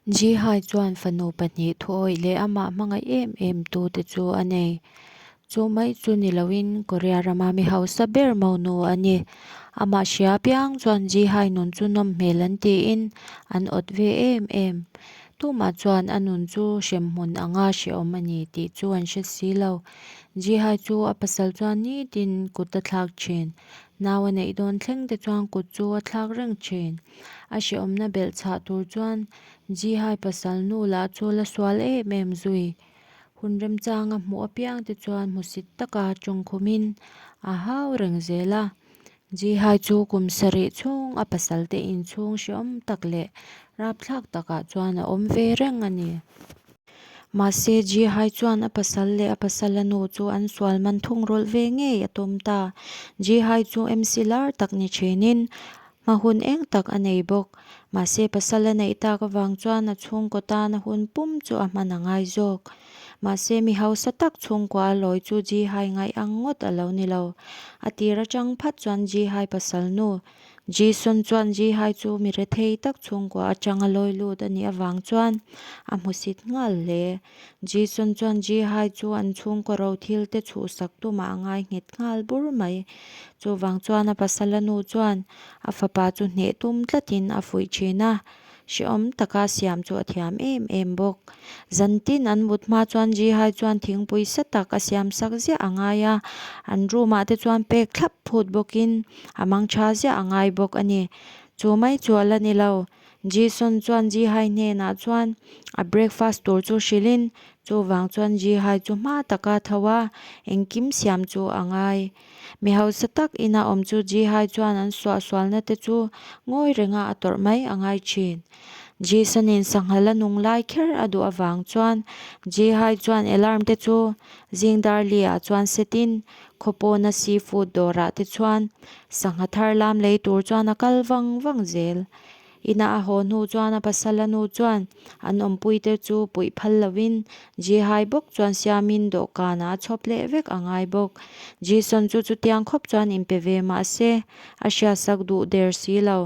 Jihai chuan fanu pahnih thuawih leh amah hmangaih em em tu te chu a nei. Chu mai chu ni loin Korea rama mi hausa ber monu a ni. Amah hria piang chuan Jihai nun chu nawm hmel an tiin an awt ve em em. Tumah chuan a nun chu hremhmun anga hrehawm a ni tih chu an hre si lo. Jihai chu a pasal chuan nitin kut a thlak thin. Nau a neih dawn thleng te chuan kut chu a thlak reng thin. A hrehawmna belh chhah tur chuan Jihai pasal nu lah chu la sual em em zui. Hun remchanga hmuh apiang te chuan hmusit taka tawngkhumin a hau reng zel a. Jihai chu kum sarih chhung a pasal te inchhung hrehawm tak leh rapthlak takah chuan a awm ve reng a ni. Mahse, Jihai chuan a pasal leh a pasala nu chu an sual man thung rawlh ve ngei a tum ta. Jihai chu MC lar tak ni thinin hma hun eng tak a nei bawk. Mahse, pasal a neih tak avang chuan a chhungkaw tan a hun pum chu a hman a ngai zawk. Mahse, mi hausa tak chhungkua a lawi chu Jihai ngaih ang ngawt a lo ni lo. A tir atang phat chuan Jihai pasal nu Jason chuan Jihai chu mi rethei tak chhungkua atanga lawi lut a nih avang chuan a hmusit nghal hle. Jason chuan Jihai chu an chhungkaw ro thil te chhuhsak tumah a ngai nghet nghal bur mai. Chuvang chuan a pasala nu chuan a fapa chu hneh tum tlatin a fuih thin a. Hrehawm taka siam chu a thiam em em bawk. Zantin an mut hma chuan Jihai chuan thingpui sa tak a siam sak ziah a ngai a, an room ah te chuan pek thlap phut bawkin a mang tha ziah a ngai bawk a ni. Chu mai chu a la ni lo. Jison chuan Jihai hnenah chuan a breakfast tur chu hrilhin chuvang chuan Jihai chu hma taka tho a, engkim siam chu a ngai. Mi hausa tak ina awm chu Jihai chuan an suahsualna te chu ngawi renga a tawrh mai a ngai thin. Jason-in sangha la nung lai kher a duh avang chuan Jihai chuan alarm te chu zing dar li ah chuan set in khawpawna seafood dawrah te chuan sangha thar lam lei tur chuan a kal vang vang zel. Ina a haw hnu chuan a pasal a nu chuan an awmpuite chu puih phal lovin Jihai bawk chuan siamin dawhkanah a chhawp leh vek a ngai bawk. Jason chu chutiang khawp chuan inpe ve mah se a hriatsak duh der si lo.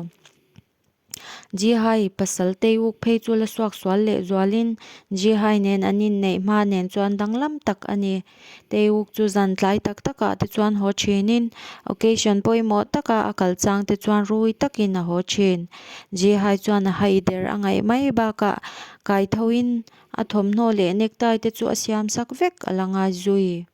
Jihai pasal Teiuk phei chu la suak sual leh zualin Jihai nen an inneih hma nen chuan danglam tak a ni. Teiuk chu zan tlai tak takah te chuan haw thinin occasion pawimawh taka a kal chang te chuan rui takin a haw thin. Jihai chuan a hai der a ngaih mai bakah kai thoin a thawmhnaw leh necktie te chu a siam sak vek a la ngai zui.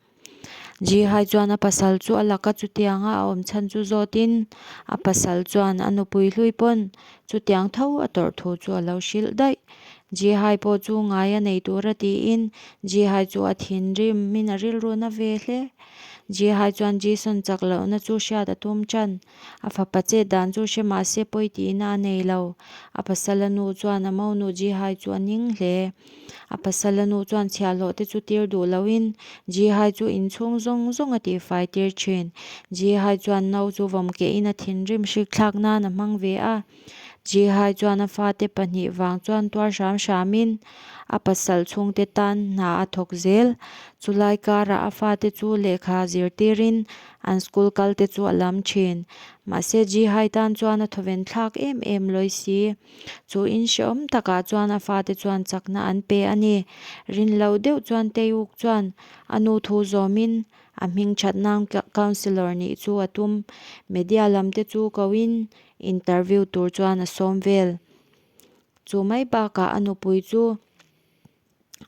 Jihai chuan a pasal chu a laka chutianga a awm chhan chu zawtin a pasal chuan a nupui hlui pawn chutiang tho a tawrh thu chu a lo hrilh daih. Jihai pawh chu ngai a nei tur a tiin Jihai chu a thinrim in a rilru na ve hle. Jihai chuan Jason chak lohna chu hriat a tum tan. A fapa chet dan chu hre mah se pawi tihna a nei lo. A pasal a nu chuan a monu Jihai chu a ning hle. A pasal a nu chuan chhiahhlawh te chu tir duh loin Jihai chu inchhung zawng zawng a tihfai tir thin. Jihai chuan no chu vawm kehin a thinrim hrik thlak nan a hmang ve a. Jihai chuan a fate pahnih vang chuan tuar hram hramin a pasal chhungte tan hna a thawk zel. Chulai karah a fate chu lehkha zirtirin an school kal te chu a lam thin. Mahse Jihai tan chuan a thawven thlak em em lawi si. Chu in hrehawm takah chuan a fate chuan chakna an pe a ni. Rin loh deuh chuan Teiuk chuan a nu thu zawmin a hming that nan councillor nih chu a tum. Media lam te chu koin Interview tur chuan a sawm vel. Chu mai bakah a nupui chu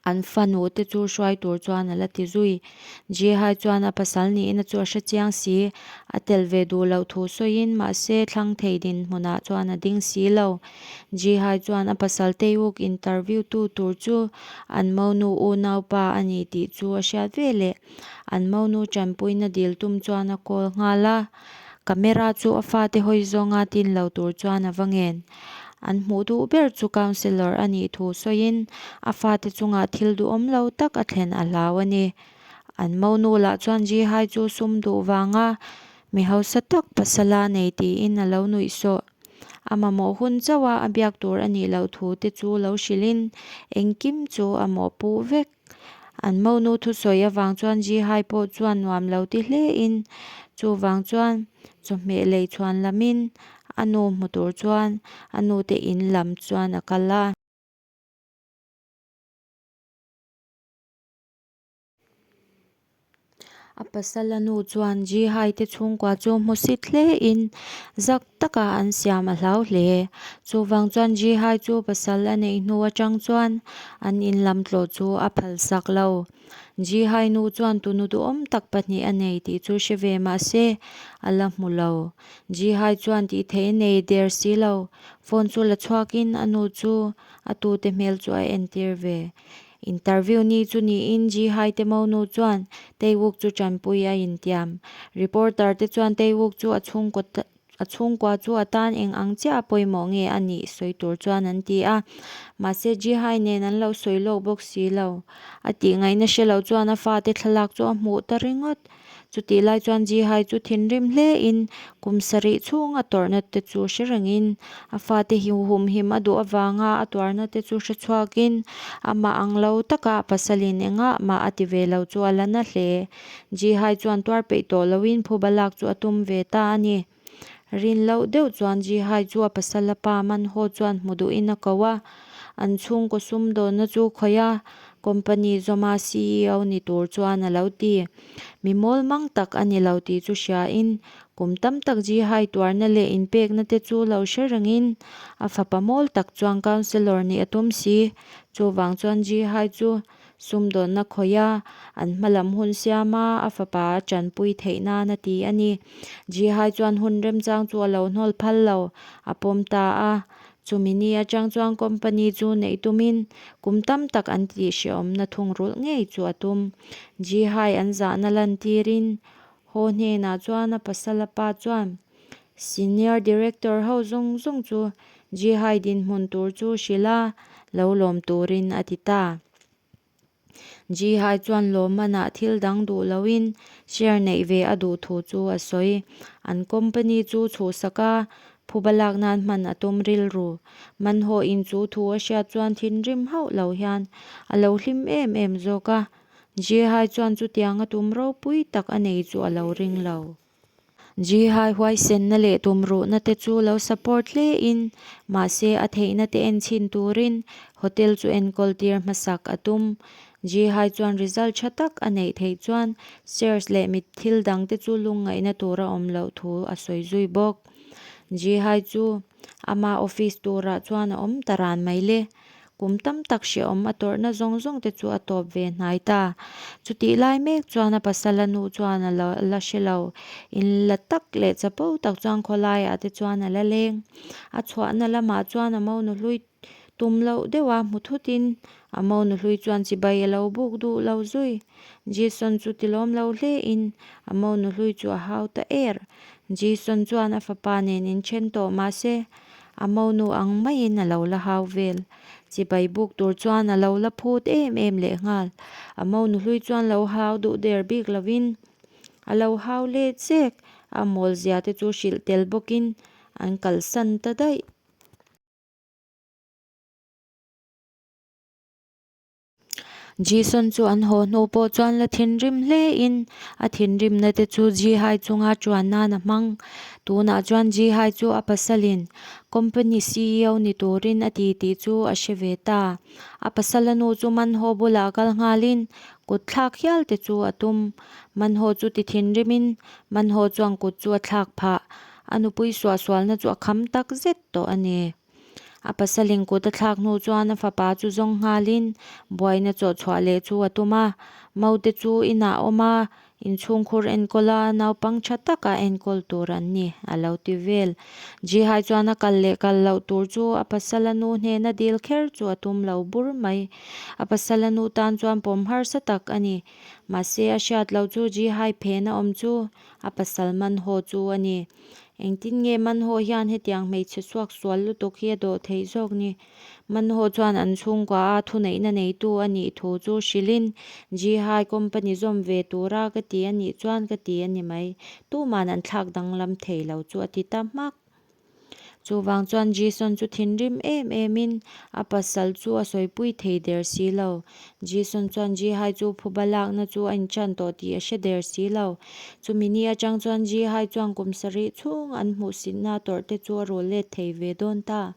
an fanu te chu hruai tur chuan a la ti zui. Jihai chuan a pasal nihna chu a hre chiang si. A tel ve duh loh thu sawiin mahse thlang thei dinhmunah chuan a ding si lo. Jihai chuan a pasal Taewook interview tu tur chu an monu unaupa a ni tih chu a hriat veleh an monu tanpuina dil tum chuan a call nghal a. Camera chu a fate hawi zawnga tin lo tur chuan a va ngen. An hmuh duh ber chu councillor a nih thu sawiin a fate chungah thil duhawm lo tak a thlen a hlau a ni. An monu lah chuan Jihai chu sum duh vanga mi hausa tak pasala nei tiin a lo nuih sawh. A mamawh hun chauh a a biak tur a nih loh thu te chu lo hrilhin engkim chu a mawhpuh vek. An monu thusawi avang chuan Jihai pawh chuan nuam lo ti hle in chuvang chuan chawhmeh lei chhuan lamin a nu hmu tur chuan a nute in lam chuan a kal a. A pasala nu chuan Jihai te chhungkua chu hmusit hle in zak taka an siam a hlau hle. Chuvang chuan Jihai chu pasal a neih hnu atang chuan an in lam tlawh chu a phalsak lo. Jihai nu chuan tunu duhawm tak pahnih a nei tih chu hre ve mah se a la hmu lo. Jihai chuan tih theih a nei der si lo. Phone chu la chhuakin a nu chu a tute hmel chu a entir ve. Interview ni chu niin Ji Hai te monu chuan Taewook chu tanpui a intiam. Reporter te chuan Taewook chu a chhungkaw a chhungkua chu a tan eng ang chiah a pawimawh nge a nih sawi tur chuan an ti a. Mahse Ji Hai nen an lo sawi lawk bawk si lo. A tih ngaihna hre lo chuan a fate thlalak chu a hmuh ta ringawt. Chutih lai chuan Ji Hai chu thinrim hle in kum sarih chhung a tawrhna te chu hre reng in a fate hi humhim a duh avanga a tuarna te chu hre chhuak in amah ang lo taka pasalin engah mah a ti ve lo chu a la na hle. Ji Hai chuan tuar peih tawh lo in phuba lak chu a tum ve ta a ni. Rin loh deuh chuan Ji Hai chu a pasal a pa man haw chuan hmu duh in a ko a, an chhungkaw sumdawnna chu khawih a, company zawma CEO ni tur chuan a lo ti. Mi mawl mang tak a ni lo tih chu hria in kum tam tak Ji Hai tuarna leh inpekna te chu lo hre reng in a fapa mawl tak chuan councillor nih a tum si. Chuvang chuan Ji Hai chu Sumdawnna khawih a, an hmalam hun siam a, a fapa a tanpui theih nan a ti a ni. Jihai chuan hun remchang chu a lo hnawl phal lo, a pawm ta a. Chumi ni atang chuan company chu neih tumin kum tam tak an tih hrehawmna thungrulh ngei chu a tum. Jihai an zahna lantirin Haw hnenah chuan a pasala pa chuan Senior Director ho zawng zawng chu Jihai dinhmun tur chu hrilh a, lo lawm turin a ti ta. Jihai chuan lawmmanah thil dang duh loin share neih ve a duh thu chu a sawi. An company chu chhuhsak a, phuba lak nan hman a tum rilru. Manhaw in chu thu a hriat chuan thinrim hauh lo hian a lo hlim em em zawk a. Jihai chuan chutianga tum ropui tak a nei chu a lo ring lo. Jihai huaisenna leh tumruhna te chu lo support hle in, mahse a theihna te en chhin turin hotel chu enkawl tir hmasak a tum. Jihai chuan result tha tak a neih theih chuan shares leh mit thil dang te chu lungngaihna tur a awm loh thu a sawi zui bawk. Jihai chu ama office turah chuan a awm ta ran mai le. Kum tam tak hrehawm a tawrhna zawng zawng te chu a tawp ve hnai ta. Chutih lai mek chuan a pasala nu chuan a la hre lo. In la tak leh chapo tak chuan khawlaiah te chuan a la leng. A chhuahna lamah chuan a monu hlui tum loh deuh a hmu thutin a monu hlui chuan chibai a lo buk duh lo zui. Jason chu tilawm lo hle in a monu hlui chu a hau ta er. Jason chuan a fapa nen inthen tawh mahse A monu ang maiin a lo la hau vel. Chibai buk tur chuan a lo la phut em em lehnghal. A monu hlui chuan lo hau duh der bik lovin a lo hau let zek. A mawlzia te chu hrilh tel bawkin an kalsan ta daih. Jason chu an haw hnu pawh chuan la thinrim hle in a thinrimna te chu Jihai chunga chuan nan a hmang. Tunah chuan Jihai chu a pasalin company ceo ni turin a ti tih chu a hre ve ta. A pasala nu chu Manho bulah kal nghalin kut thlak hial te chu a tum. Manho chu ti thinrimin Manho chuan kut chu a thlak phah. A nupui suahsualna chu a kham tak zet tawh a ni. A pasalin kut a thlak hnu chuan a fapa chu zawng nghalin buaina chawh chhuah leh chu a tum a. Maute chu inah a awm a, inchhungkhur enkawl a, naupang tha taka enkawl tur an ni, a lo ti vel. Jihai chuan a kal leh kal loh tur chu a pasala nu hnena dil kher chu a tum lo bur mai. A pasala nu tan chuan pawm harsa tak a ni. Mahse a hriat loh chu Jihai phena awm chu a pasal Manho chu a ni. Engtin nge Manho hian hetiang hmeichhe suak sual lutuk hi a dawh theih zawk ni? Manho chuan an chhungkua a thuneihna neitu a nih thu chu hrilhin, Jihai company zawm ve tura ka ti a nih chuan ka ti a ni mai. Tuman an thlak danglam thei lo chu a ti ta hmak. Chuvang chuan Jason chu thinrim em emin a pasal chu a sawipui thei der si lo. Jason chuan Jihai chu phuba lakna chu a inchan tawh tih a hre der si lo. Chumi ni atang chuan Jihai chuan kum sarih chhung an hmuhsitna tawrh te chu a rul let thei ve dawn ta.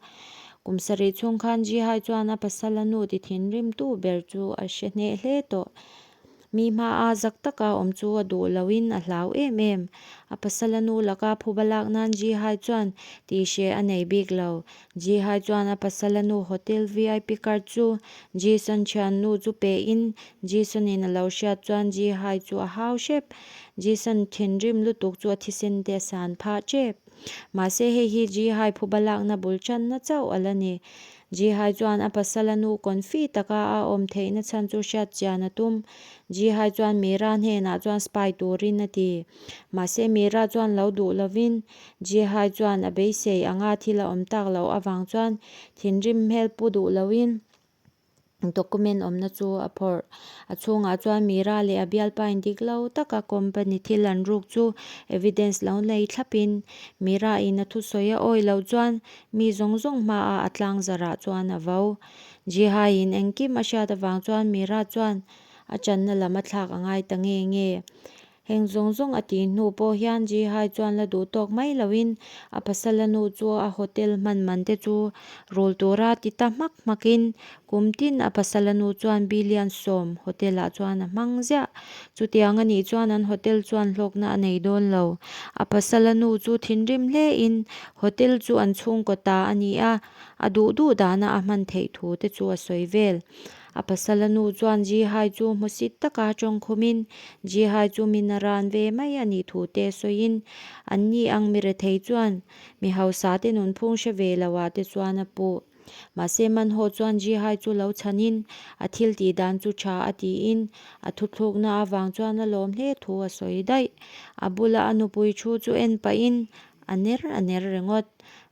Kum sarih chhung khan Jihai chuan a pasal a nu ti thinrimtu ber chu a hre hneh hle tawh. Mi hmaa zak taka awm chu a duh loin a hlau em em. A pasala nu laka phuba lak nan Ji Hai chuan tihhreh a nei bik lo. Ji Hai chuan a pasala nu hotel vip card chu Jason thiannu chu pein Jason in a lo hriat chuan Ji Hai chu a hau hrep. Jason thinrim lutuk chu a thisen te a san phah tep. Mahse hei hi Ji Hai phuba lakna bul tanna chauh a la ni. Ji Hai chuan a pasala nu confi taka a awm theihna chhan chu hriat chian a tum. Ji Hai chuan Mira hnenah chuan spy turin a ti. Mahse Mira chuan lo duh lovin Ji Hai chuan a beisei anga thil a awm tak loh avang chuan thinrim hmel pu duh loin document awmna chu a phawrh. A chhungah chuan Mira leh a bialpa in dik lo taka company thil an ruk chu evidence lo nei thlapin Mira in a thusawi a awi loh chuan mi zawng zawng hmaah a tlang zarah chuan a vo. Jihai in engkim a hriat avang chuan Mira chuan a channa lam a thlak a ngai ta nge nge. Heng zawng zawng a tih hnu pawh hian Jihai chuan la duh tawk mai loin a pasala nu chu a hotel hman man te chu rul tura ti ta hmak hmakin kum tin a pasala nu chuan billion sawm hotel ah chuan a hmang ziah. Chutiang a nih chuan an hotel chuan hlawkna a nei dawn lo. A pasala nu chu thinrim hlein hotel chu an chhungkaw ta a ni a, a duh duh dana a hman theih thu te chu a sawi vel. A pasala nu chuan Jihai chu hmusit taka tawngkhumin Jihai chu min a ran ve mai a nih thu te sawiin an ni ang mi rethei chuan mi hausa te nunphung hre ve lo ah te chuan a puh. Mahse Manho chuan Jihai chu lo chhanin a thil tih dan chu tha a tiin a thuthlukna avang chuan a lawm hle thu a sawi daih. A bula a nupui thu chu en pahin A ner a ner ringawt.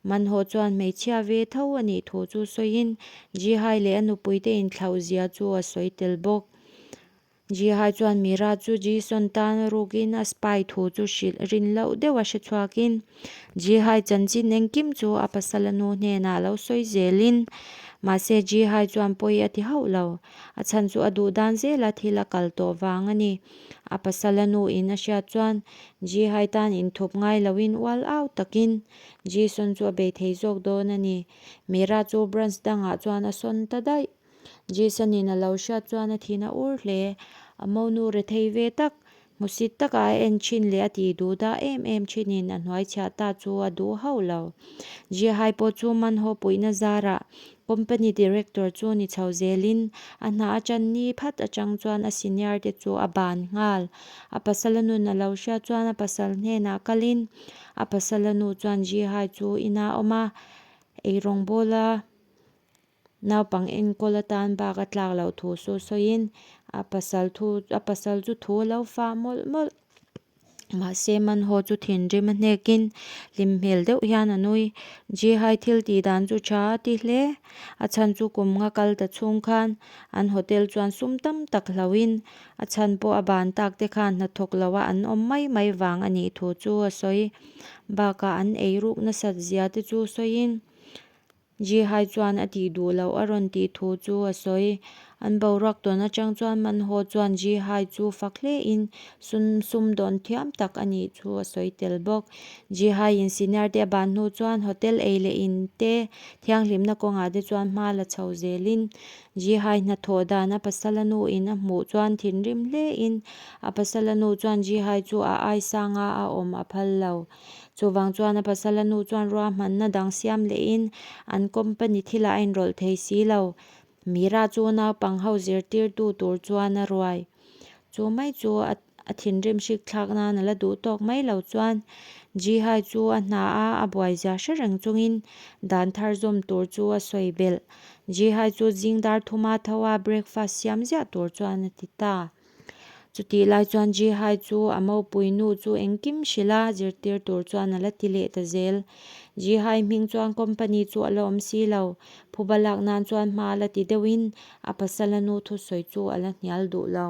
Manho chuan hmeichhia ve tho a nih thu chu sawiin Jihai leh a nupuite inthlauh zia chu a sawi tel bawk. Jihai chuan Mira chu Jison tan rukin a spy thu chu hrilh rin loh deuh a hre chhuakin Jihai chanchin engkim chu a pasal a nu hnenah lo sawi zelin mahse Jihai chuan pawi a ti hauh lo. A chhan chu a duh dan zela thil a kal tawh vang a ni. A pasal a nu in a hriat chuan Jihai tan inthup ngai loin ual au takin Jason chu a bei thei zawk dawn a ni. Mira chu branch dangah chuan a sawn ta daih. Jason in a lo hriat chuan a thin a ur hle. A monu rethei ve tak, hmusit taka a en thin leh a tih duh dah em em thinin a hnuai chhiah ta chu a duh hauh lo. Jihai pawh chu manhaw puihna zarah Company director chu ni chho zelin a hna a tan ni phat atang chuan a senior te chu a ban nghal. A pasal a nun a lo hriat chuan a pasal hnenah kalin a pasal a nu chuan Jihai chu ina awm a, eirawng bawla naupang enkawl atan bak a tlak loh thu chu sawiin a pasal thu a pasal chu thu a lo fah mawlh mawlh. Mahse Manho chu thinrim a hnekin hlim hmel deuh hian a nui. Jihai thil tih dan chu tha a ti hle. A chhan chu kum nga kal ta chhung khan an hotel chuan sum tam tak hlauhin a chhan pawh a ban tak te khan hnathawk lo a an awm mai mai vang a nih thu chu a sawi. Bakah an eiruk nasat zia te chu sawiin Jihai chuan a tih duh loh a rawn tih thu chu a sawi. An boruak tawn atang chuan Manho chuan Jihai chu fak hlein sum sumdawn thiam tak a nih chu a sawi tel bawk. Jihaiin senior te a ban hnu chuan hotel ei leh in te thianghlimna kawngah te chuan hma la chho zelin Jihai hnathawh dan a pasala nu in a hmuh chuan thinrim hlein a pasala nu chuan Jihai chu a aisanga a awm a phal lo. Chuvang chuan a pasal a nu chuan ruahmanna dang siam lehin an company thilah a inrawlh thei si lo. Mira chu naupang ho zirtirtu tur chuan a ruai. Chu mai chu a thinrim hrik thlak nan a la duh tawk mai lo chuan Jihai chu a hna a, a buai zia hre reng chungin dan thar zawm tur chu a sawi belh. Jihai chu zing dar thuma tho a breakfast siam ziah tur chuan a ti ta. Chutih lai chuan Jihai chu a mopui nu chu engkim hrilh a, zirtir tur chuan a la ti leh ta zel. Jihai hming chuan company chu a la awm si lo, phuba lak nan chuan hma a la ti deuhin a pasala nu thusawi chu a la hnial duh lo.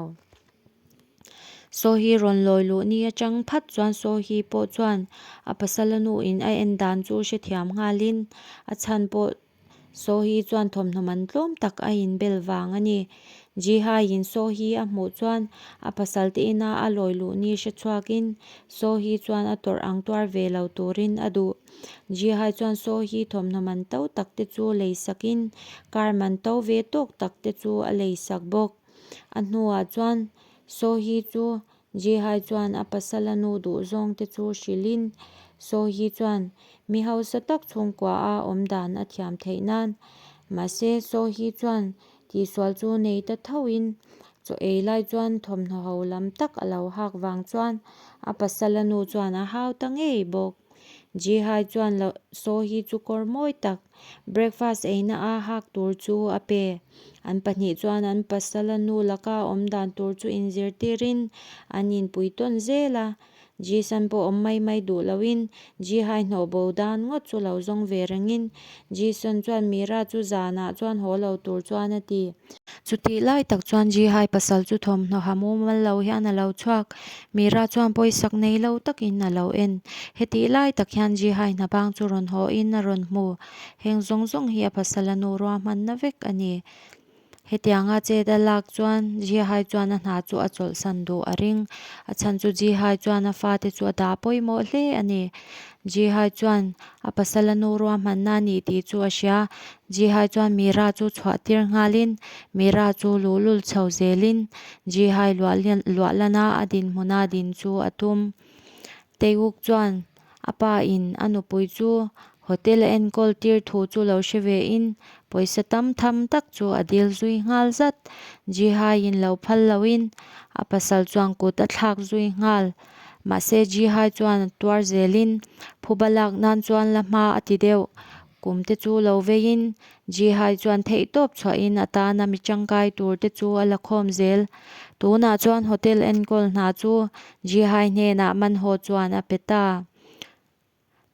Saw hi rawn lawi luh ni atang phat chuan Saw hi pawh chuan a pasala nu in a en dan chu hrethiam nghalin a chhan pawh Saw hi chuan thawmhnaw man tlawm tak a inbel vang a ni. Jihaiin Saw hi a hmuh chuan a pasal te ina a lawi luh ni hre chhuakin Saw hi chuan a tawrh ang tuar ve lo turin a duh. Jihai chuan Saw hi thawmhnaw man to tak te chu lei sakin car man to ve tawk tak te chu a lei sak bawk. A hnuah chuan. Soo-hee chu Ji-hai chuan a pasala nu duhzawng te chu hrilhin Soo-hee chuan mi hausa tak chhungkua a awm dan a thiam theih nan. Mahse Soo-hee chuan tihsual chu nei ta thoin chaw ei lai chuan thawmhnaw ho lam tak a lo hak vang chuan a pasala nu chuan a hau ta ngei bawk. Ji-hai chuan lo Soo-hee chu kawr mawi tak breakfast eina a hak tur chu a pe. An pahnih chuan an pasala nu laka awm dan tur chu inzirtirin an inpui tawn zel a. Ji-san pawh awm mai mai duh loin Ji-hai hnawh bo dan ngawt chu lo zawng ve rengin Ji-san chuan Mira chu zanah chuan haw lo tur chuan a ti. Chutih lai tak chuan Ji-hai pasal chu thawmhnaw ha mumal lo hian a lo chhuak. Mira chuan pawisak nei lo takin a lo en. Hetih lai tak hian Ji-hai hnabang chu rawn haw in a rawn hmu. Heng zawng zawng hi a pasal a nu ruahmanna vek a ni. Hetianga chet a lak chuan Ji-hai chuan a hna chu a chawlhsan duh a ring. A chhan chu Ji-hai chuan a fate chu a dah pawimawh hle a ni. Ji-hai chuan a pasal a nu ruahmanna a nih tih chu a hria. Ji-hai chuan Mira chu chhuah tir nghalin Mira chu luhlul chho zelin Ji-hai luah lana a dinhmuna din chu a tum. Taewook chuan a pa in a nupui chu hotel a enkawl tir thu chu lo hre ve in pawisa tam tham tak chu a dil zui nghal zat. Ji-hai in lo phal lo in a pasal chuan kut a thlak zui nghal. Mahse Ji-hai chuan a tuar zelin phuba lak nan chuan la hma a ti deuh. Kum te chu lo veiin Ji-hai chuan theihtawp chhuahin a tana mi tangkai tur te chu a la khawm zel. Tunah chuan hotel enkawl hna chu Ji-hai hnenah Manho chuan a pe ta.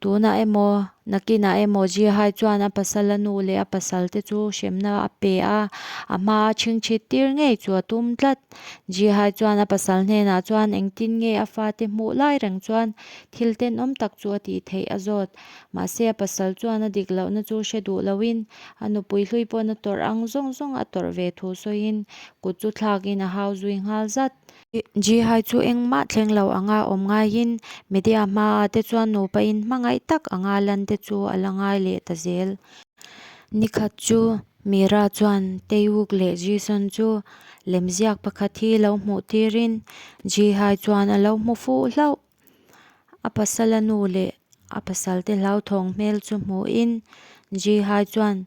Tunah emaw, nakinah emaw Ji-hai chuan a pasal a nu leh a pasal te chu hremna a pe a, a hmaa chhingchhit tir ngei chu a tum tlat. Ji-hai chuan a pasal hnenah chuan engtin nge a fate hmuh lai reng chuan thil tenawm tak chu a tih theih a zawt. Mahse a pasal chuan a dik lohna chu hre duh loin a nupui hlui pawn a tawrh ang zawng zawng a tawrh ve thu sawiin kut chu thlakin a hau zui nghal zat. Ji-hai chu engmah thleng lo anga awm ngaiin media hmaah te chuan nupa in hmangaih tak anga lan te chu a la ngai leh ta zel. Nikhat chu Mira chuan Taewook leh Jison chu lemziak pakhat hi lo hmuh tirin Ji-hai chuan a lo hmu fuh hlauh. A pasala nu leh a pasalte hlauthawng hmel chu hmuhin Ji-hai chuan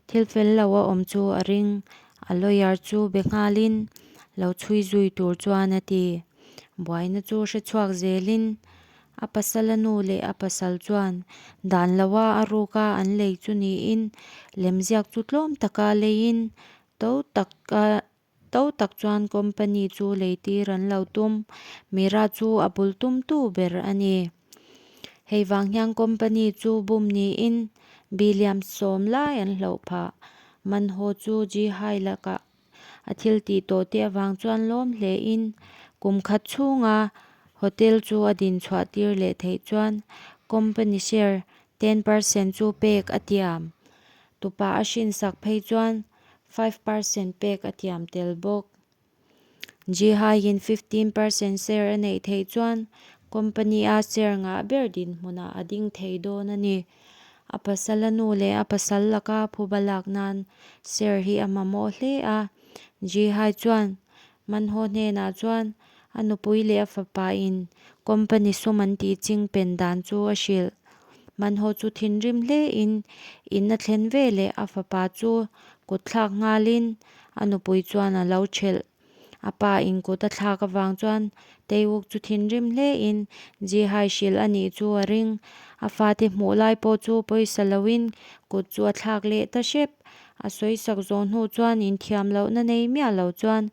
thil fel lo a awm chu a ring. A lawyer chu be nghalin lo chhui zui tur chuan a ti. Buaina chu hre chhuak zelin a pasala nu leh a pasal chuan dan loa a ruka an lei chu niin lemziak chu tlawm taka leiin to taka To tak chuan company chu leitir an lo tum. Mira chu a bul tumtu ber a ni. Hei vang hian company chu bum niin billion sawm lai an hloh phah. Manho chu Ji-hai lakah a thil tih tawh te avang chuan lawm hle in kum khat chhunga hotel chu a din chhuah tir leh theih chuan company share 10% chu pek a tiam. Tupa a hrinsak phei chuan 5% pek a tiam tel bawk. Ji-haiin 15% share a neih theih chuan company-a share ngah ber dinhmunah a ding thei dawn a ni. A pasal a nu leh a pasal laka phuba lak nan share hi a mamawh hle a. Ji-hai chuan Manho hnenah chuan a nupui leh a fapa in company sum an tih ching pen dan chu a hrilh. Manho chu thinrim hle in in a thlen ve leh a fapa chu kut thlak nghal in a nupui chuan a lo thelh. A pa in kut a thlak avang chuan Taewook chu thinrim hle in Ji-hai hrilh a nih chu a ring. A fate hmuh lai pawh chu pawisa lo in kut chu a thlak leh ta hrep. A sawi sak zawh hnu chuan inthiam lohna nei miah lo chuan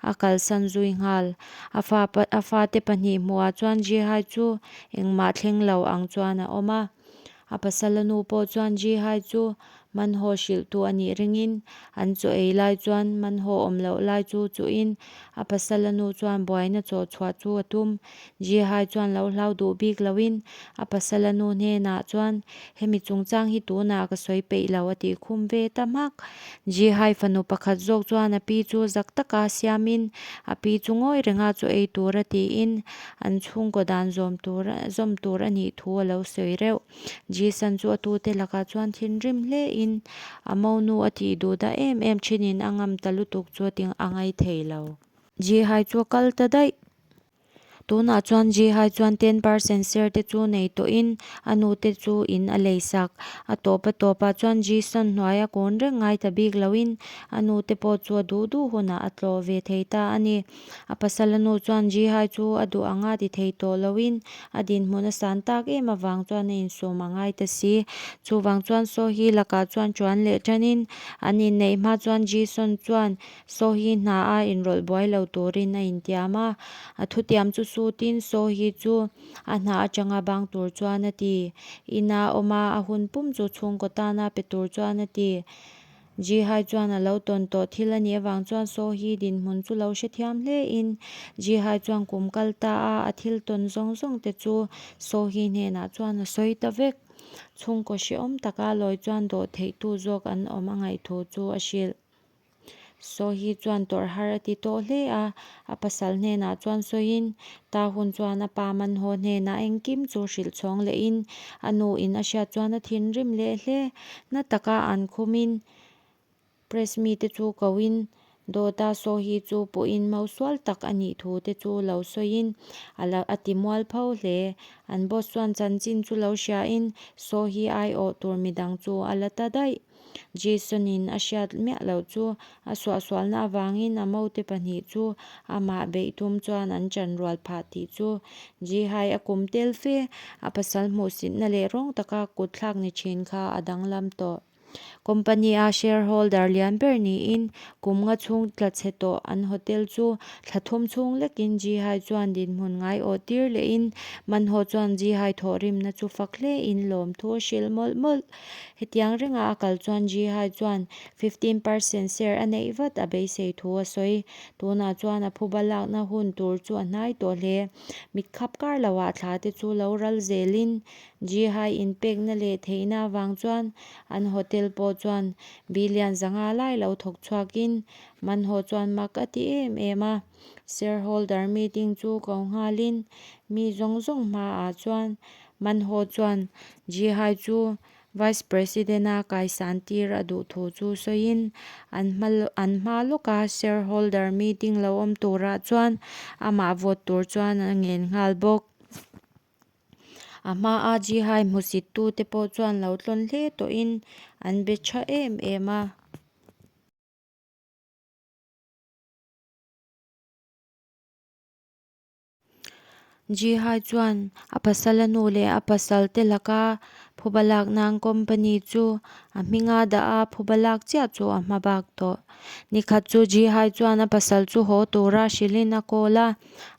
a kalsan zui nghal. A fa a fate pahnih hmuhah chuan Ji-hai chu engmah thleng lo ang chuan a awm a. A pasal a nu pawh chuan Ji-hai chu Manhaw hrilhtu a nih ringin an chaw ei lai chuan Manhaw awm loh lai chu chuhin a pasal a nu chuan buaina chaw chhuah chu a tum. Ji-hai chuan lo hlau duh bik loin a pasal a nu hnenah chuan Hemi chungchang hi tunah ka sawi peih lo a tih khum ve ta hmak. Ji-hai fanu pakhat zawk chuan a pi chu zak taka siamin a pi chu ngawi renga chaw ei tur a tiin an chhungkaw dan zawm tur zawm tur a nih thu a lo sawi reuh. Ji-san chu a tute lakah chuan thinrim hlein a monu a tih duh dah em em thinin a ngam ta lutuk chu a ti a ngai thei lo. Ji-hai chu a kal ta daih. Tunah chuan Ji-hai chuan 10% share te chu nei tawhin a nu te chu in a lei sak. A tawp a tawpah chuan Ji-son hnuaia kun reng ngai ta bik loin a nu te pawh chu a duh duh hunah a tlawh ve thei ta a ni. A pasal a nu chuan Ji-hai chu a duh anga ti thei tawh loin a dinhmun a san tak em avang chuan a insawm a ngai ta si. Chuvang chuan Sohi lakah chuan chuan leh tanin an inneih hma chuan Ji-son chuan Sohi hna a inrawlh buai lo turin a intiam a, a thutiam chu sutin Sohi chu a hna atanga bang tur chuan a ti. Ina awm a, a hun pum chu chhungkaw tana pe tur chuan a ti. Jihai chuan a lo tawn tawh thil a nih avang chuan Sohi dinhmun chu lo hrethiam hle in Jihai chuan kum kal ta a, a thil tawn zawng zawng te chu Sohi hnenah chuan a sawi ta vek. Chhungkaw hrehawm taka lawi chuan dawh theihtu zawk an awm a ngaih thu chu a hrilh. Sawi chuan tawrh har a ti tawh hle a, a pasal hnenah chuan sawiin, ta hun chuan a pa Manhaw hnenah engkim chu hrilh chhawng lehin a nuin a hriat chuan a thinrim leh hle. Na taka an khumin press mite chu koin dawta Sawi chu puhin mausual tak a nih thu te chu lo sawiin a lo a ti mual pho hle. An boss chuan chanchin chu lo hriain Sawi aiawh tur midang chu a la ta daih. Jason-in a hriat miah loh chu a suahsualna avangin a mote pahnih chu amah beih tum chuan an chan rual phah tih chu Jihai a kum tel fe a pasal hmuhsitna leh rawng taka kut thlak ni thin kha a danglam tawh. Company-a shareholder lian ber niin kum nga chhung tla chhe tawh an hotel chu thla thum chhung lekin Jihai chuan dinhmun ngaiawh tir lehin Manhaw chuan Jihai thawhrimna chu fak hlein lawmthu a hrilh mawlh mawlh. Hetiang ringa a kal chuan Jihai chuan 15% share a neih vat a beisei thu a sawi. Tunah chuan a phuba lakna hun tur chu a hnai tawh hle. Mit khap kar loah thla te chu lo ral zelin Jihai inpekna leh theihna avang chuan an hotel pawh chuan billion 500 lai lo thawk chhuakin Manhaw chuan mak a ti em em a. Shareholder meeting chu ko nghalin mi zawng zawng hmaah chuan Manho chuan Jihai chu Vice President-a kaisan tir a duh thu chu sawiin an hma an hma lawka shareholder meeting lo awm turah chuan amah vote tur chuan a ngen nghal bawk. A hmaa Jihai hmusittute pawh chuan lo tlawn hle tawhin an be tha em em a. Jihai chuan a pasal a nu leh a pasal te laka phuba lak nan company chu a hminga dah a, phuba lak chiah chu a hma bak tawh. Nikhat chu Jihai chuan a pasal chu haw tura hrilhin a call a,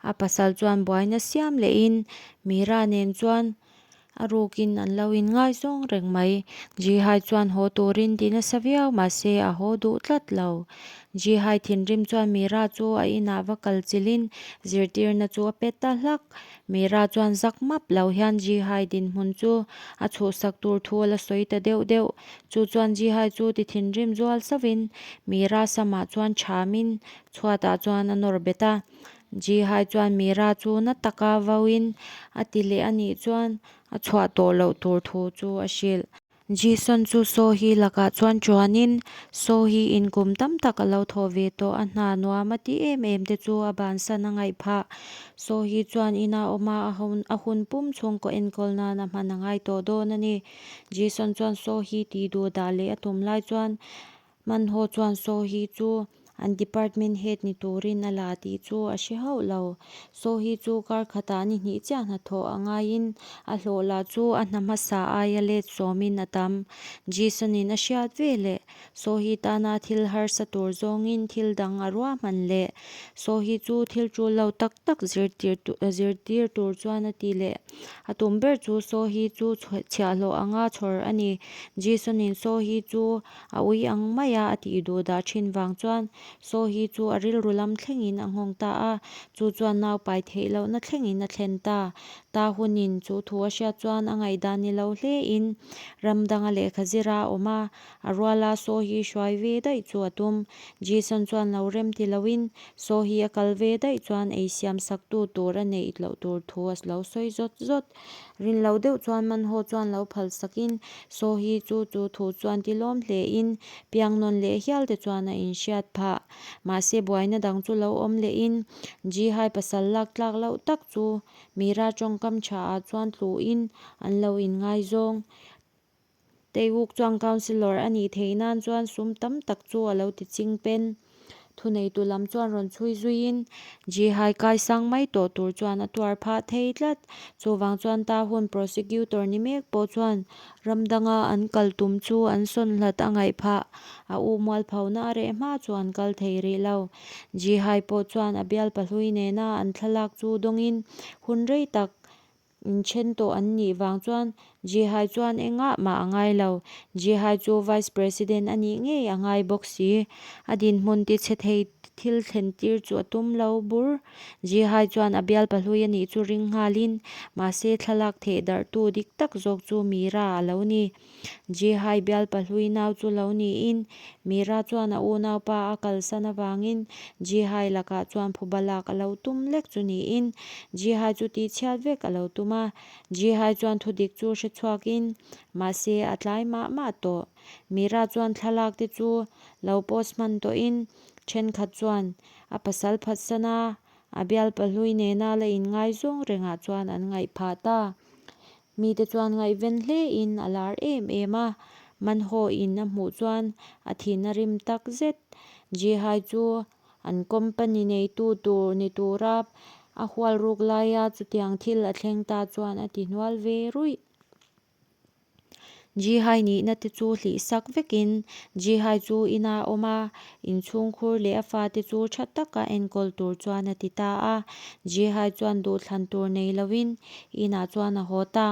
a pasal chuan buaina siam lehin Mira nen chuan A rukin an lo inngaizawng reng mai. Jihai chuan haw turin ti nasa viau mahse a haw duh tlat lo. Jihai thinrim chuan Mira chu a inah va kal chilhin zirtirna chu a pe ta hlak. Mira chuan zak map lo hian Jihai dinhmun chu a chhuhsak tur thu a la sawi ta deuh deuh. Chu chuan Jihai chu ti thinrim zual sauhin Mira samah chuan thamin chhuatah chuan a nawr bet a. Jihai chuan Mira chu na taka vauin a ti leh a nih chuan a chhuah tawh loh tur thu chu a hrilh. Jason chu Sohi lakah chuan chuanin Sohi in kum tam tak a lo thawh ve tawh a hna nuam a ti em em te chu a bansan a ngaih phah. Sohi chuan ina awm a a hun pum chhungkaw enkawl nan a hman a ngai tawh dawn a ni. Jason chuan Sohi tih duh dah leh a tum lai chuan Hmanhaw chuan Sohi chu an department head ni turin a la tih chu a hre hauh lo. Sohi chu kar khatah ni hnih chiah hnathawh a ngaiin a hlawh lah chu a hna hmasa aia let sawmin a tam. Jason-in a hriat ve leh Sohi tana thil harsa tur zawngin thil dang a ruahman leh Sohi chu thil tul lo tak tak zirtir tur chuan a ti leh. A tum ber chu Sohi chu chhiahhlawh anga chhawr a ni. Jason-in Sohi chu A ui ang mai a, a tih duh dah thin vang chuan Saw hi chu a rilru lam thlengin a nghawng ta a, chu chuan nau pai theih lohna thlengin a thlen ta. Ta hunin chu thu a hriat chuan a ngaihdan ni lo hlein ram danga lehkha zira a awm a, a ruala Saw hi hruai ve daih chu a tum. Jason chuan lo rem ti loin Saw hi a kal ve daih chuan ei siam saktu tur a neih loh tur thu a lo sawi zawt zawt. Rin lo deuh chuan Manhaw chuan lo phal sakin Saw hi chu chu thu chuan ti lawm hlein piang nawn leh hial te chuan a inhriat phah. phah. Mahse buaina dang chu lo awm lehin Ji-hai pasal lak tlak loh tak chu Mira tawngkam tha ah chuan tluin an lo inngaizawng. Taewook chuan councillor a nih theih nan chuan sum tam tak chu a lo ti ching pen. Thuneitu lam chuan rawn chhui zuiin Ji-hai kai sang mai tawh tur chuan a tuar phah thei tlat. Chuvang chuan ta hun prosecutor ni mek pawh chuan ram danga an kal tum chu an sawn hlat a ngaih phah. A u mualphona a reh hma chu an kal thei rih lo. Ji-hai pawh chuan a bialpa hlui nena an thlalak chu dawngin hun rei tak Inthen tawh an nih vang chuan Jihai chuan engah mah a ngai lo. Jihai chu Vice President a nih ngei a ngai bawk si. A dinhmun tichhe thei thil thlen tir chu a tum lo bur. Jihai chuan a bialpa hlui a nih chu ring nghalin, mahse thlalak theh darhtu dik tak zawk chu Mira a lo ni. Jihai bialpa hlui nau chu lo niin, Mira chuan a unaupa a kalsan avangin Jihai lakah chuan phuba lak a lo tum lek chu niin, Jihai chu tihchhiat vek a lo tum a. Jihai chuan thudik chu hre chhuakin, mahse a tlai mah mah tawh. Mira chuan thlalak te chu lo post hman tawhin, thenkhat chuan a pasal phatsan a, a bialpa hlui nena la inngaizawng rengah chuan an ngaih phah ta. Mite chuan ngaihven hlein a lar em em a, Manhaw in a hmuh chuan a thin a rim tak zet. Jihai chu an company neitu tur ni tura a hual ruk laia chutiang thil a thleng ta chuan a ti hnual ve ruih. Jihai nihna te chu hlih sak vekin Jihai chu ina awm a, inchhungkhur leh a fate chu tha taka enkawl tur chuan a ti ta a. Jihai chuan duhthlan tur nei loin Inah chuan a haw ta.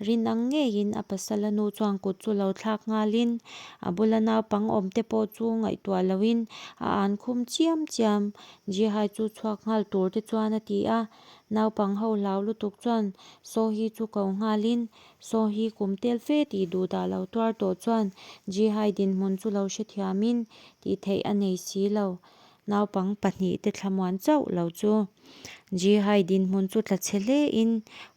Rin ang ngeiin a pasala nu chuan kut chu lo thlak nghalin a bula naupang awm te pawh chu ngaihtuah loin a an khum chiam chiam. Jihai chu chhuak nghal tur te chuan a ti a. Naupang ho hlau lutuk chuan Sohi chu ko nghalin Sohi kum tel fe tih duh dah lo tuar tawh chuan Jihai dinhmun chu lo hrethiamin tih theih a nei si lo. Naupang pahnihte thlamuan chauh lo chu Jihai dinhmun chu tla chhe hlein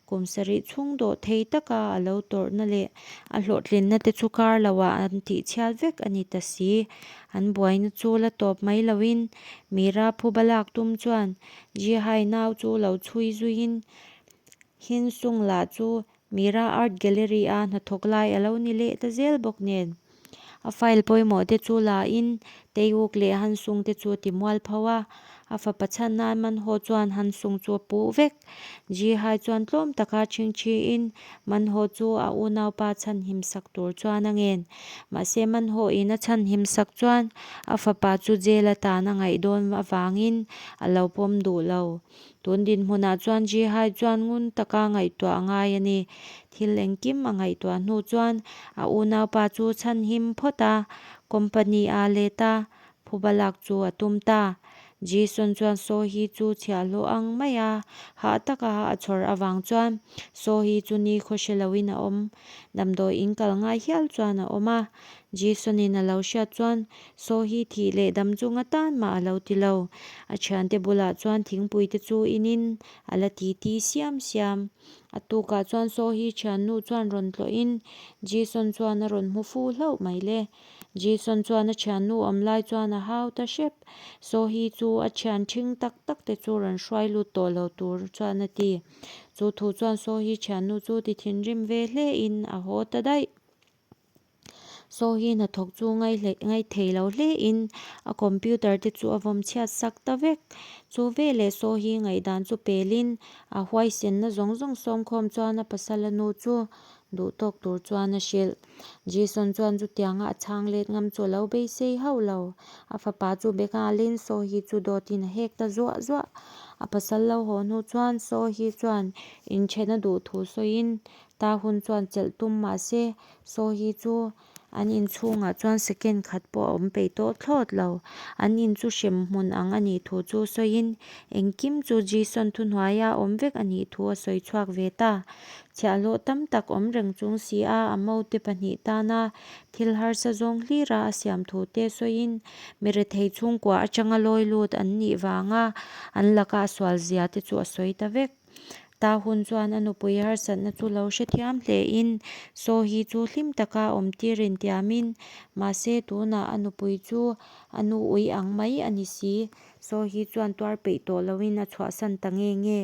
kum sarih chhung dawh thei taka a lo tawrhna leh a hlawhtlinna te chu kar loah an tihchhiat vek a ni ta si. An buaina chu la tawp mai loin Mira phuba lak tum chuan Jihai nau chu lo chhui zuiin Hinsung lah chu Mira Art Gallery a hnathawk lai a lo ni leh ta zel bawk nen. A file pawimawh te chu la in Taewook leh Hansung te chu a ti mual pho a, a fapa chhan nan Manho chuan Hansung chu a puh vek. Ji Hai chuan tlawm taka chhingchhi in Manho chu a unaupa chhan him sak tur chuan a ngen. Mahse Manho in a chhan him sak chuan a fapa chu jail atan a ngaih dawn avangin a lo pawm duh lo. Tun dinhmunah chuan Ji Hai chuan ngun taka ngaihtuah a ngai a ni. Thil engkim a ngaihtuah hnu chuan a unaupa chu chhan him phawt a, company a let a, phuba lak chu a tum ta. Ji Sun chuan Saw Hi chu chhiahhlawh ang mai a, hah taka a chhawr avang chuan Saw Hi chu ni khaw hre loin a awm. Damdawi in kal ngai hial chuan a awm a. Ji Sun-in a lo hriat chuan Saw hi thih leh dam chunga tan mah a lo ti lo. A thiante bulah chuan thingpui te chu inin a la ti ti siam siam. A tukah chuan Saw hi thiannu chuan rawn tlawhin Jason chuan a rawn hmu fu hlauh mai le. Jason chuan a thiannu awm lai chuan a hau ta hrep. Saw hi chu a thian thing tak tak te chu rawn hruai lut tawh lo tur chuan a ti. Chu thu chuan Saw hi thiannu chu ti thinrim ve hlein a haw ta daih. Saw hi hnathawk chu ngaih thei lo hlein a computer te chu a vawm chhiat sak ta vek. Chu veleh saw hi ngaihdan chu pelin a huaisenna zawng zawng sawmkhawm chuan a pasala nu chu duh tawk tur chuan a hrilh. Jason chuan chutianga a chhang let ngam chu a lo beisei hauh lo. A fapa chu be nghalin saw hi chu dawtin a hek ta zuah zuah. A pasal lo haw hnu chuan saw hi chuan inthen a duh thu sawiin Ta hun chuan chelh tum mah se, Saw hi chu an inchhungah chuan second khat pawh a awm peih tawh thlawt lo. An in chu hrem hmun ang a nih thu chu sawiin, engkim chu Jason thuhnuaia awm vek a nih thu a sawi chhuak ve ta. Chhiahhlawh tam tak awm reng chung si a, a mote pahnih tana thil harsa zawng hlira a siam thu te sawiin, mi rethei chhungkua atanga lawi lut an nih vanga an laka a sual zia te chu a sawi ta vek. Tahun chuan a nupui harsatna chu lo hrethiam hlein Sohi chu hlim taka awm tir intiamin, mahse tunah a nupui chu a nu ui ang mai a ni si. Sohi chuan tuar peih tawh loin a chhuahsan ta nge nge.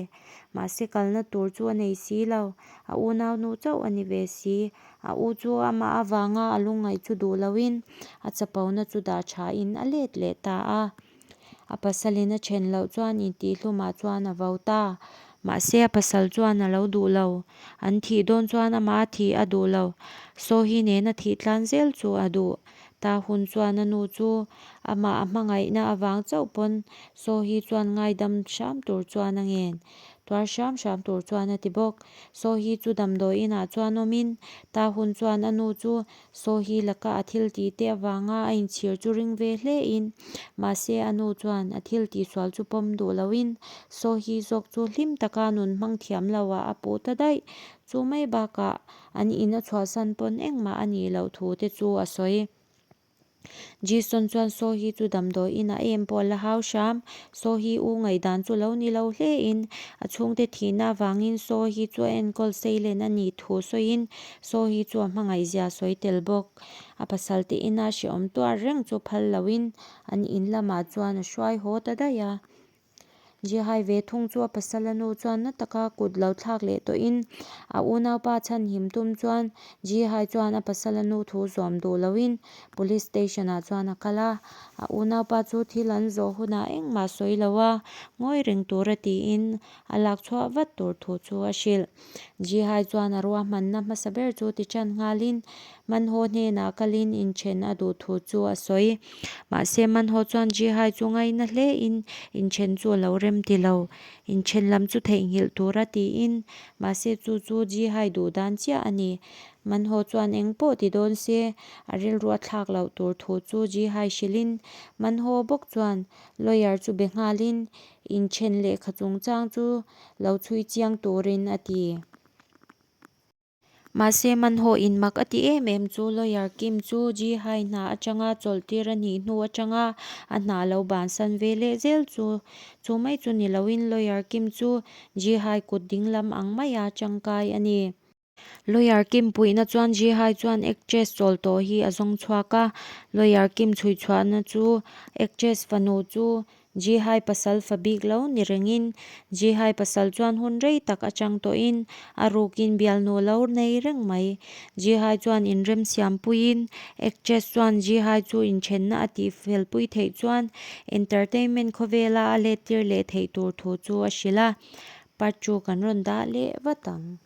Mahse kalna tur chu a nei si lo, a unaunu chauh a ni ve si. A u chu amah avanga a lungngaih chu duh loin a chapona chu dah thain a let leh ta a. A pasalin a then loh chuan intihhlumah chuan a vo ta. Mahse a pasal chuan a lo duh lo. An thih dawn chuan amah a thih a duh lo. Sohi nena thih tlan zel chu a duh. Ta hun chuan a nu chu amah a hmangaihna avang chauh pawn Sohi chuan ngaidam hram tur chuan a ngen. Tuar hram hram tur chuan a ti bawk. Sohi chu damdawi inah chuan awmin Ta hun chuan a nu chu Sohi laka a thil tih te avanga a inchhir chu ring ve hle in, mahse a nu chuan a thil tihsual chu pawm duh loin Sohi zawk chu hlim taka nun hmang thiam lo ah a puh ta daih. Chu mai bakah an in a chhuahsan pawn engmah a nih loh thu te chu a sawi. Jason chuan Sohi chu damdawi inah em pawh a la hau hram. Sohi u ngaihdan chu lo ni lo hle in a chhungte thihna avangin Sohi chu a enkawl seilen a nih thu sawiin Sohi chu a hmangaihzia sawi tel bawk. A pasal te ina hrehawm tuar reng chu phal loin an in lamah chuan a hruai haw ta daih a. Jehai ve thung chu a pasal a nu chuan na taka kut lo thlak leh tawhin a unaupa chhanhim tum chuan Jehai chuan a pasal a nu thu zawm duh loin Police station ah chuan a kal a, a unaupa chu thil an zawh hunah engmah sawi lo a, ngawi reng tura tiin a lak chhuah vat tur thu chu a hrilh. Jihai chuan a ruahmanna hmasa ber chu ti tan nghalin Manho hnenah kalin inthen a duh thu chu a sawi. Mahse Manho chuan Jihai chu ngaina hlein inthen chu a lo rem ti lo. Inthen lam chu theihnghilh tura tiin mahse chu chu Jihai duh dan chiah a ni. Manho chuan eng pawh ti dawn se a rilru a thlak loh tur thu chu Jihai hrilhin Manho bawk chuan lawyer chu be nghalin inthen lehkha chungchang chu lo chhui chiang turin a ti. Mahse Manho in mak a ti em em chu lawyer Kim chu Ji Hai hna atanga chawlh tir a nih hnu atanga a hna lo bansan ve leh zel chu chu mai chu ni loin lawyer Kim chu Ji Hai kut dinglam ang maia tangkai a ni. Lawyer Kim puihna chuan Ji Hai chuan actress chawl tawh hi a zawng chhuak a, lawyer Kim chhui chhuahna chu actress fanu chu Ji Hai pasal fa bik lo ni rengin Ji Hai pasal chuan hun rei tak atang tawhin a rukin bialnu lo nei reng mai. Ji Hai chuan inrem siam puiin actress chuan Ji Hai chu inthenna a tih felpui theih chuan entertainment khawvela a let tir leh theih tur thu chu a hrilh a, part chu kan rawn dah leh vat ang.